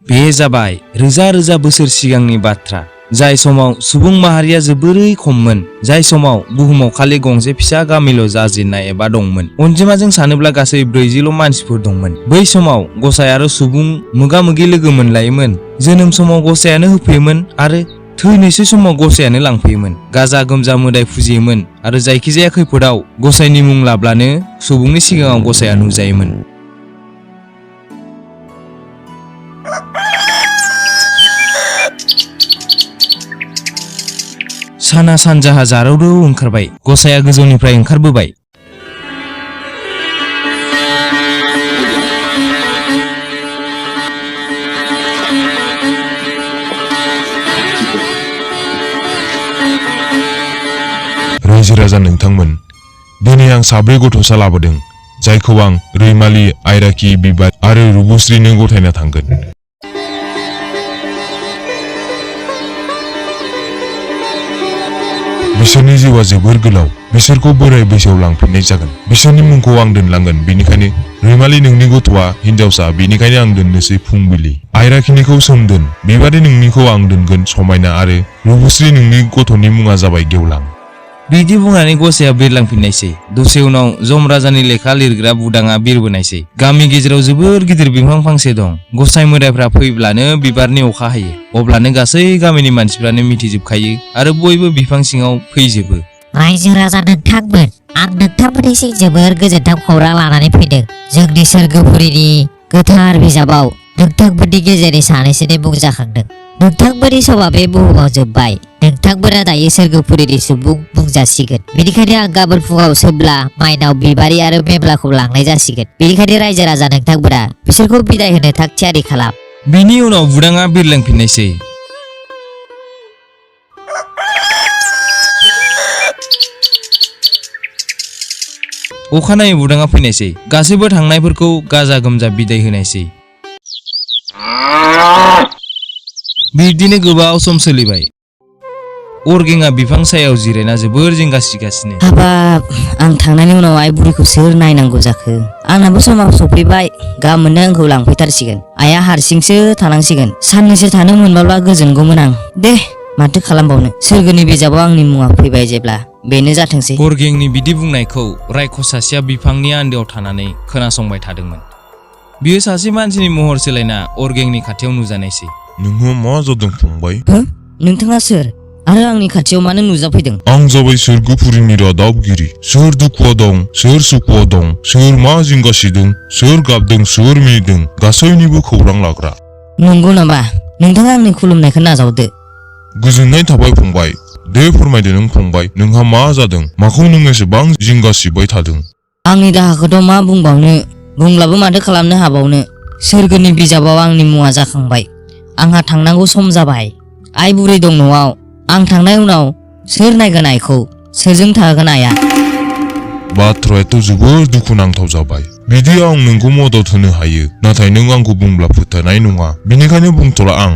बे जाबाय रोजा रोजा बोसोर सिगांनि बाथ्रा, जाय समाव सुबुं माहारिया जोबोरै खममोन, जाय समाव बुहुमाव खालि गंसे फिसा गामिल' जाजेननाय एबा दंमोन। अनजिमाजों सानोब्ला गासै 40ल' मानसिफोर दंमोन। बै समाव गसाइ आरो सुबुं मोगा-मोगि लोगो मोनलायोमोन। जोनोम समाव गसायानो होफैयोमोन आरो थैनोसै समाव गसायानो लांफैयोमोन। गाजा गोमजा मोदाय फुजियोमोन आरो जायखिजाया खैफोदाव गसाइनि मुं लाब्लानो सुबुंनि सिगाङाव गसाया नुजायोमोन। साना सानजाहा जारौरौ ओंखारबाय, गसाया गोजौनिफ्राय ओंखारबोबाय। रायजो राजा नोंथांमोन, दिनै आं 4 गथ'सा लाबोदों, जायखौ आं रैमालि, आयराखि, बिबार आरो रुबुस्रिनो गथायना थांगोन। बिसोरनि जिउआ जोबोर गोलाव, बिसोरखौ बोराय बैसोआव लांफिननाय जागोन। बिसोरनि मुंखौ आं दोनलांगोन, बेनिखायनो रैमालि नोंनि गथ'आ हिनजावसा, बेनिखायनो आं दोननोसै फुंबिलि। आयराखिनिखौ सोम दोन, बिबारि नोंनिखौ आं दोनगोन समायना, आरो रुबुस्रि नोंनि गथ'नि मुङा जाबाय गेवलां। बिदि बुंनानै गसाया बिरलांफिननायसै। दसे उनाव जम राजानि लेखा लिरग्रा बुदाङा बिरबोनायसै। गामि गेजेराव जोबोर गिदिर बिफां फांसे दं। गसाइ मोदायफ्रा फैब्लानो बिबारनि अखा हायो। अब्लानो गासै गामिनि मानसिफ्रानो मिथिजोबखायो आरो बयबो बिफां सिङाव फैजोबो। रायजो राजा नोंथांमोन, आं नोंथांमोननिसिम जोबोर गोजोनथाव खौरां लानानै फैदों। जोंनि सोरगोफुरिनि गोथार बिजाबाव नोंथांमोननि गेजेरनि सानैसोनि मुं जाखांदों। नोंथांमोननि समा बे बुहुमाव जोबबाय। नोंथांमोना दायो सोरगोफुरिनि सुबुं बुंजासिगोन। बेनिखायनो आं गाबोन फुङाव सोमब्ला, माइनाव, बिबारि आरो मेमलाखौ लांनाय जासिगोन। बेनिखायनो रायजो राजा नोंथांमोना बिसोरखौ बिदाय होनो थाग थियारि खालाम। बिनि उनाव बुदाङा बिरलांफिननायसै। अखानायै बुदाङा फैनायसै। गासैबो थांनायफोरखौ गाजा गोमजा बिदाय होनायसै। बिदिनो गोबाव सम सोलिबाय। अरगेंआ बिफां सायाव जिरायना जोबोर जिंगा सिगासिनो। हाबाब, आं थांनायनि उनाव आइ बुरिखौ सोर नायनांगौ जाखो? आंनाबो समा सफैबाय। गाबोननो आंखौ लांफैथारसिगोन। आइया हारसिंसो थानांसिगोन। साननैसो थानो मोनबाब्ला गोजोनगौमोन आं। दे, माथो खालामबावनो, सोरगोनि बिजाबाव आंनि मुङा फैबाय जेब्ला, बेनो जाथोंसै। अरगेंनि बिदि बुंनायखौ रायखस सासेया बिफांनि आन्दोआव थानानै खोनासंबाय थादोंमोन। बियो सासे मानसिनि महर सोलायना अरगेंनि खाथियाव नुजानायसै। नोंहा मा जादों फंबाय? नोंथाङा सोर आरो आंनि खाथियाव मानो नुजाफैदों? आं जाबाय सोरगोफुरिनि रादाबगिरि। सोर दुखुआव दं, सोर सुखुआव दं, सोर मा जिंगासिदों, सोर गाबदों, सोर मिनिदों, गासैनिबो खौरां लाग्रा। नंगौ नामा? नोंथाङा आंनि खुलुमनायखौ नाजावदो। गोजोननाय थाबाय फंबाय। दे फोरमायदो नों फंबाय, नोंहा मा जादों? माखौ नों एसेबां जिंगासिबाय थादों? आंनि दाहाखौथ' मा बुंबावनो, बुंब्लाबो माथो खालामनो हाबावनो। सोरगोनि बिजाबाव आंनि मुङा जाखांबाय। आंहा थांनांगौ सम जाबाय। आइ बुरै दं न'आव। आं थांनाय उनाव सोर नायगोन आइखौ? सोरजों थागोन आइया? बाथ्रायाथ' जोबोर दुखुनांथाव जाबाय। बिदि आं नोंखौ मदद होनो हायो, नाथाय नों आंखौ बुंब्ला फोथायनाय नङा, बेनिखायनो बुंथ'ला आं।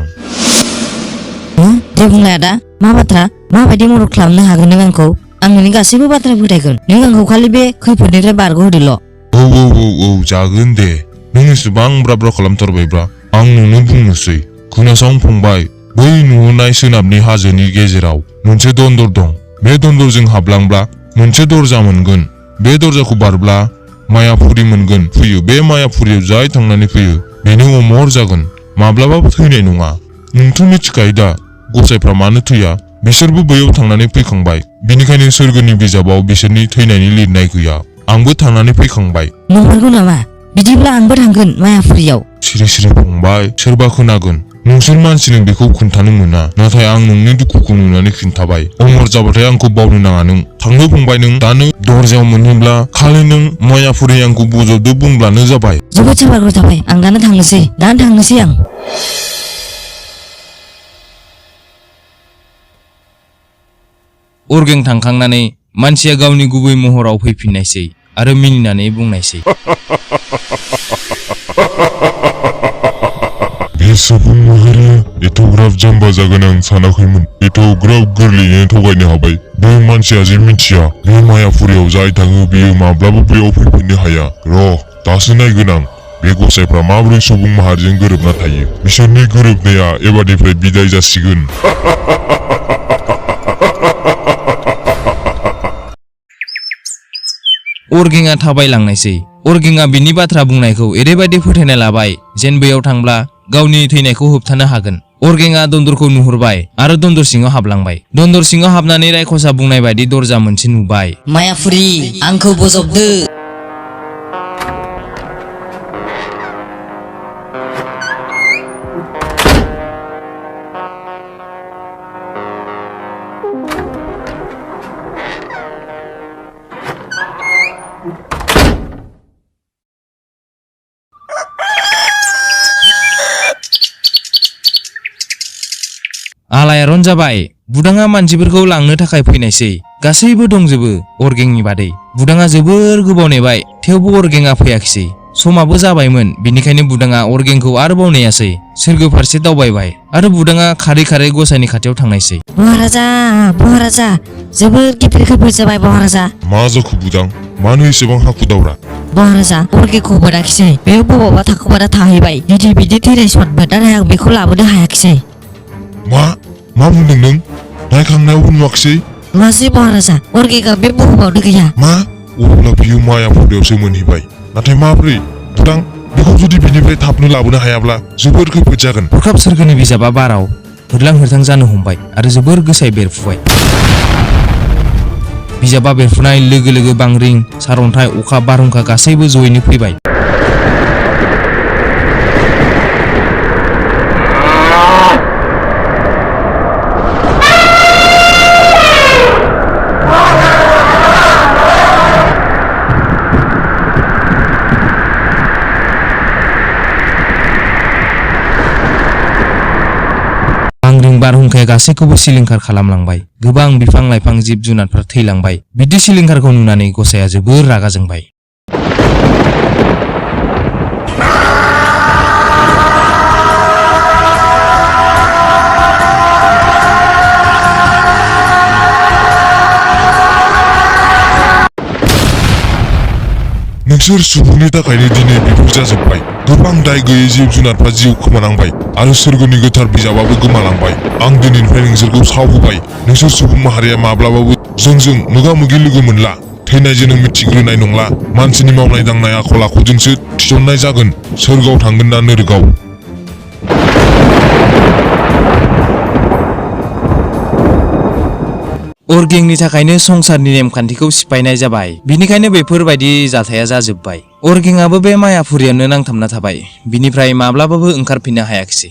दे बुंलाय आदा, मा बाथ्रा? माबायदि मदद खालामनो हागोन नों आंखौ? आं नोंनि गासैबो बाथ्रा फोथायगोन। नों आंखौ खालि बे खैफोदनिफ्राय बारग'होदोल'। औ जागोन दे। नों एसेबां ब्रा खालामथारबायब्रा, आं नोंनो बुंनोसै। खोनासं फंबाय, बै नुहुरनाय सोनाबनि हाजोनि गेजेराव मोनसे दन्दर दं। बे दन्दरजों हाबलांब्ला मोनसे दरजा मोनगोन। बे दरजाखौ बारब्ला मायाफुरि मोनगोन फैयो। बे मायाफुरियाव जाय थांनानै फैयो बेनो अमर जागोन, माब्लाबाबो थैनाय नङा। नोंथ' मिथिखायो दा गसाइफ्रा मानो थैया? बिसोरबो बैयाव थांनानै फैखांबाय, बेनिखायनो सोरगोनि बिजाबाव बिसोरनि थैनायनि लिरनाय गैया। आंबो थांनानै फैखांबाय। नंगौ नामा? बिदिब्ला आंबो थांगोन मायाफुरियाव। सिरि फंबाय, सोरबा खोनागोन। नोंसोर मानसिनो बेखौ खोन्थानो मोना, नाथाय आं नोंनि दुखुखौ नुनानै खिन्थाबाय। अमर जाबाथाय आंखौ बावनो नाङा नों। थांनो फंबाय नों। दानो दरजायाव मोनहैब्ला खालि नों मायाफुरि आंखौ बजबदो बुंब्लानो जाबाय। जोबोद साबायखर थाबाय। आं दानो थांनोसै आं। अरगें थांखांनानै मानसिया गावनि गुबै महराव फैफिननायसै आरो मिनिनानै बुंनायसै। बे सुबुं माहारिया एथ'ग्राब जाम्बा जागोन आं सानाखैमोन। एथ'ग्राब गोरलैयैनो थगायनो हाबाय। बे मानसिया जे मिथिया बे मायाफुरियाव जाय थाङो बियो माब्लाबा बेयाव फैफिननो हाया। र' दासो नायगोन आं। बे गसाइफ्रा माबोरै सुबुं माहारिजों गोरोबना थायो बिसोरनि गोरोबनाया एबारनिफ्राय बिदाय जासिगोन। अर्गेंआ थाबायलांनायसै। अर्गेंआ बिनि बाथ्रा बुंनायखौ ओरैबायदि फोथायना लाबाय जेन बैयाव थांब्ला गावनि थैनायखौ होबथानो हागोन। अर्गेंआ दन्दरखौ नुहुरबाय आरो दन्दर सिङाव हाबलांबाय। दन्दर सिङाव हाबनानै रायखसा बुंनाय बायदि दरजा मोनसे नुबाय। मायाफुरि आंखौ बजबदो। आलायारन जाबाय। बुदाङा मानसिफोरखौ लांनो थाखाय फैनायसै। गासैबो दंजोबो अर्गेंनि बादै। बुदाङा जोबोर गोबाव नेबाय थेवबो अर्गेंआ फैयाखिसै। समाबो जाबायमोन बिनिखायनो बुदाङा अर्गेंखौ आरोबाव नेयासै। सोरगो फारसे दावबायबाय आरो बुदाङा खारै खारै गसाइनि खाथियाव थांनायसै। महाराजा जोबोर गिदिर खैफोद जाबाय महाराजा। मा जाखो बुदां? मानो एसेबां हाखु दावरा? महाराजा अर्गेंखौ मोनाखिसै। बेयाव बबावबा थाखोमाना थाहैबाय। दिनै बिदि थैनाय सनमोन नाथाय आं बेखौ लाबोनो हायाखिसै। मा बुंदों नों? नायखांनायावबो नुवाखिसै? नुवासै महाराजा। अर्गेंआ बे बुहुमावनो गैया। मा? अब्ला बियो मायापुरियावसो मोनहैबाय। नाथाय माब्रै? बुदां बेखौ जुदि बिनिफ्राय थाबनो लाबोनो हायाब्ला जोबोर खैफोद जागोन। हरखाब सोरगोनि बिजाबा बाराव होरलां होरथां जानो हमबाय आरो जोबोर गोसायै बेरफुबाय। बिजाबा बेरफुनाय लोगो लोगो बांग्रिं, सारअन्थाइ, अखा, बारहुंखा गासैबो जयैनो फैबाय। बारहुंखाया गासैखौबो सिलिंखार खालामलांबाय। गोबां बिफां लाइफां जिब जुनारफोरा थैलांबाय। बिदि सिलिंखारखौ नुनानै गसाइया जोबोर रागा जोंबाय। नोंसोर सुबुंनि थाखायनो दिनै बेफोर जाजोब्बाय। गोबां दाय गैयै जिब जुनारफ्रा जिउ खोमानांबाय आरो सोरगोनि गोथार बिजाबाबो गोमालांबाय। आं दिनैनिफ्राय नोंसोरखौ सावहोबाय। नोंसोर सुबुं माहारिया माब्लाबाबो जोंजों मोगा मोगि लोगो मोनला। थैनायजों नों मिथिग्रोनाय नंला। मानसिनि मावनाय दांनाय आखल आखुजोंसो थिसननाय जागोन। सोरगोआव थांगोन ना नोरगोआव? अर्गेंनि थाखायनो संसारनि नेमखान्थिखौ सिफायनाय जाबाय। बिनिखायनो बेफोरबायदि जाथाया जाजोब्बाय। अर्गेंआबो बे मायापुरियावनो नांथाबना थाबाय। बिनिफ्राय माब्लाबाबो ओंखारफिननो हायाखिसै।